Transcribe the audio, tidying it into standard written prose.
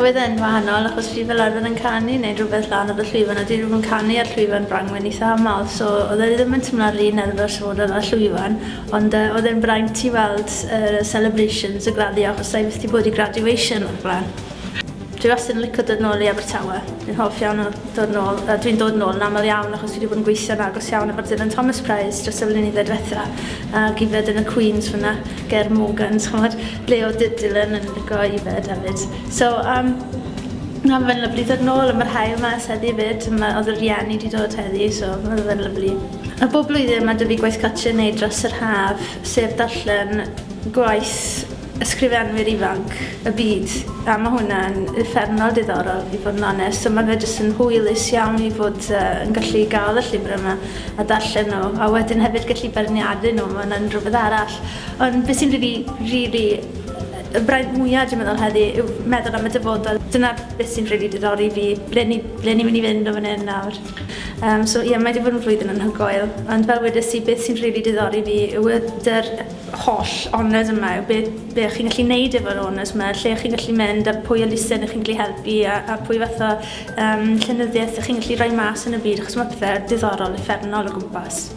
Oedd e'n wahanol achos fi fel arfer yn canu neu rhywbeth lan ar y llwyfan a dwi ddim yn canu ar llwyfan Brangwyn eitha aml so oedd e ddim yn teimlo'r un nervous fod ar y llwyfan ond uh, oedd e'n braint i weld yr uh, celebrations y graddio achos sa'i byth 'di bod i graduation o'r blaen. Dwi wastad yn licio dod nôl i Abertawe. Dwi'n hoff iawn o dod nôl. Uh, dwi'n dod nôl yn aml iawn achos dwi wedi bod yn gweithio'n agos iawn efo'r Dylan Thomas Prize dros y flynyddoedd diwetha ac ifed yn y Queen's fyna ger Morgans, ch'mod, ble oedd Dylan yn licio ifed hefyd. So, um, na, mae'n lyfli dod nôl a mae'r haul mas heddi fyd, ma, oedd y rhieni wedi dod heddi, so oedd fe'n lyfli. A bob blwyddyn mae 'da fi gwaith cartre i wneud dros yr haf, sef darllen gwaith ysgrifenwyr ifanc y byd a mae hwnna'n uffernol diddorol i fod yn onest so mae fe jyst yn hwylus iawn i fod uh, yn gallu gael y llyfr yma a darllen nhw a wedyn hefyd gallu beirniadu nhw mae hwnna'n rhywbeth arall ond beth sy'n rili rili y braint mwyaf dwi'n meddwl heddi yw meddwl am y dyfodol dyna beth sy'n rili diddori fi ble ni ble ni'n mynd i fynd o fan hyn nawr um, so ie yeah, mae wedi bod yn flwyddyn anhygoel ond fel wedes i beth sy'n rili diddori fi yw ydy'r holl honours yma yw be, be chi'n gallu neud efo'r honours yma, lle chi'n gallu mynd a pwy elusen ych chi'n gallu helpu a, a pwy fath o um, llenyddiaeth ych chi'n gallu rhoi mas yn y byd, achos mae pethau diddorol, uffernol o gwmpas.